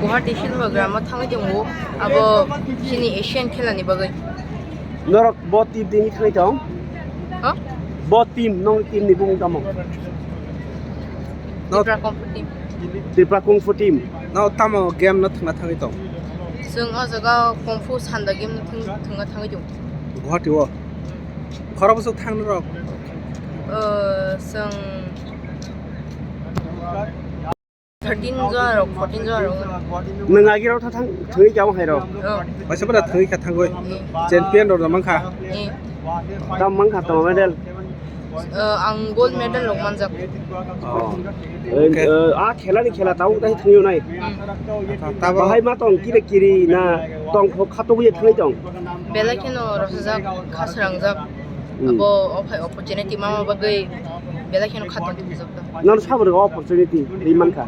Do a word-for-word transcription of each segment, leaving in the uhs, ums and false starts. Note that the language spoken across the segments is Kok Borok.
Guwahati Silvagram o thangwi tongo, abo chini Asian khelani bagwi. Norok bo team ni thangwi tong? Ha? Bo team, nong team ni bumung tamo? Tipra Kung Fu team. Tripura Kung Fu team. No tamo game no thangna thangwi tong? Chwng o jaga Kung Fu Sanda game no thwng-, thwngna thangwi tongo. Guwahati o? Khorok bwswk thang norok? Uh, chwng thirteen jora rok, fourteen jora rok. Nwng agi rok thang thangwi kamo hai rok? Oh. Waisa bwla thangwi kha thangwi. Eh. Champion rok mankha. Eh. Tam mankha tamo medal? Uh, ang gold medal rok manjak. Oh. Eh, eh, a khela ni khela tabuk dai thangwi nai. Hmm. Tabo bahai ma tong kire kiri na tong kho khatogwi thangwi tong. Belai kheno rosajak, khasrangjak. Hmm. Abo ophai opportunity mama bagwi belai kheno khatong thumjak. Nono sabo rwgo opportunity ri mankha?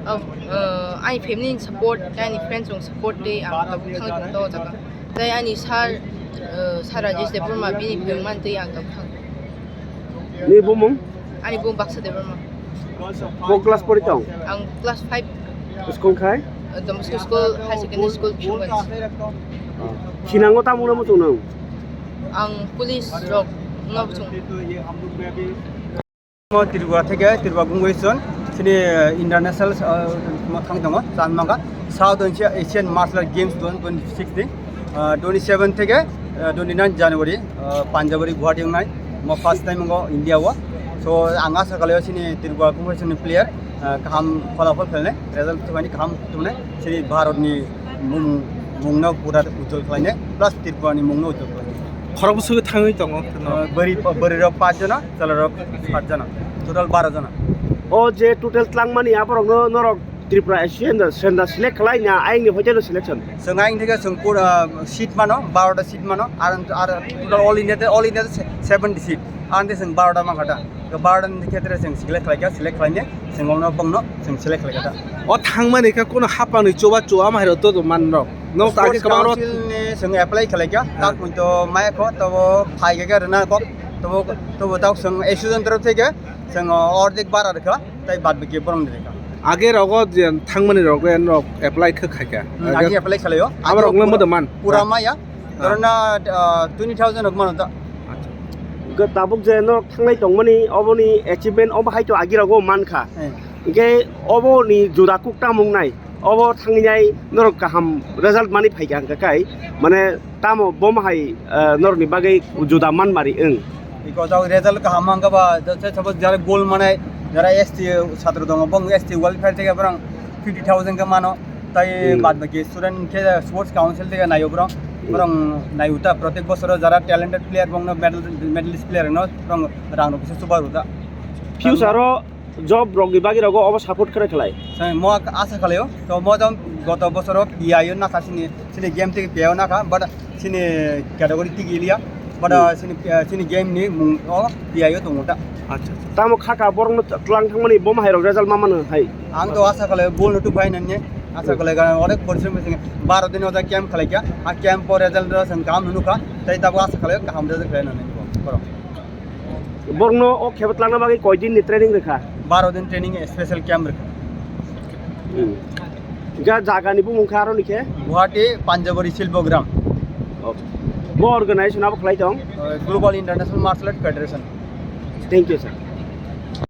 Oh, uh, ani family ni support, tei ani friends rok support tei ang tabuk thangwi tong o jaga. Tei ani sir, uh, sir Rajesh Debbarma bini phwrwngmani tei ang tabuk thang. Ni bumung? Ani bumung Baksa Debbarma. Bo class pori tong? Ang class five. School khai? Uh, Don Bosco School, High Secondary School, Kishunganj. Sinango tamungno muchungnung? Ang police rok no muchung. Mo Tripura theke, Tripura Convention, chini, eh, international, eh, mo thang tongo, chan mangkha. South Asia-, Asian Martial Art Games twenty twenty-six ni, eh, twenty-seven theke, eh, twenty-nine January, eh, Punjab ni Guwahati wngnai. Mo first time wngo India o. So, ang asa khlaio chini Tripura Convention ni player, eh, kaham pholapol khlainai, result thumani kaham thumnai, chini Bharat ni mung, mungno pura ujjol khlainai, plus Tripura ni mungno ujjol khlainai. Khorok bwswk thangwi tongo? Eh, bwrwi, bwrwi rok paanch jona. Chwla rok sat jona, total baro jona. O je total tlangmani aborokno norok Tripura Asian da, Asian da select khlai na ayang ni hoite no selection? Chwng ayang theke chwng pura seat mano, baro ta seat mano, ar, ar total all India te, all India te seventy seat. Ang te chwng baro ta mankha ta. Baro ta ni khetre chwng select khlai kha, select khlai ne chwng ono bongno chwng select khlai kha ta. O thangmani khe kono hapang ni chuba chuba ma hai rok to man rok. Nong ta age Sports kwbang rok Council ni chwng apply khlai kha, ah, tak mui to maya kho, tobo phai khe rwna kok. Tobo, tobo tak chwng association torof theke chwng ordek bara rwkha, tai bad baki borok ni rwkha. Age rogo je thangmani rogo en rok apply khe khaikha. Hmm, age apply khlaio. Abo rok no modo man? Pura maya. Ah. Dorona, ah, twenty thousand rok mano ta. Acha. Tabuk je norok thangnai tongmani oboni achievement obo hai to agi rogo mankha. Eh. Hingke oboni juda kuk tamung nai. Obo thangnai norok kaham result mani phaikha hingka kai, mane tamo bom hai, eh, norokni bagwi juda manmari wng. Because of result kaham hingka ba, jase suppose jara gold mane, jara S T satro tongo, bong S T welfare theke borang fifty thousand ke mano, tai hmm, bad baki student ke sports council theke nayo borang, hmm, borang nayo ta, protek bosoro jara talented player bongno medal, medalist player no borang rang rok kisa chuba rwda. Future o job rok ni bagwi rogo obo support khe khlai. Sai mo asa khlaio. To mo jong goto bosoro P I O nakha sini, sini game theke P I O nakha, but sini category tigi liya, but, hmm, sini, sini game ni mung o P I O tongo ta. Acha, acha. Tamo khaka borok no tlang thangmani bom hai rok result ma mano hai. Ang to asa khlaio bol no tu phai nani. Asa khlai ga onek porishrom sini baro din o camp khlai kya. A camp o result ro sang kam nunu kha. Tai tabo asa khlaio kaham result khlai nani borok. Borokno o khebo tlangna bagwi koi din ni training rwkha? Baro din training special camp rwkha. Hmm. Ja jaga ni bumung kha aro ni khe? Guwahati Panjabari Silbogram. Okay. Bo organization abo khlai tong? Uh, Global International Martial Art Federation. Thank you, sir.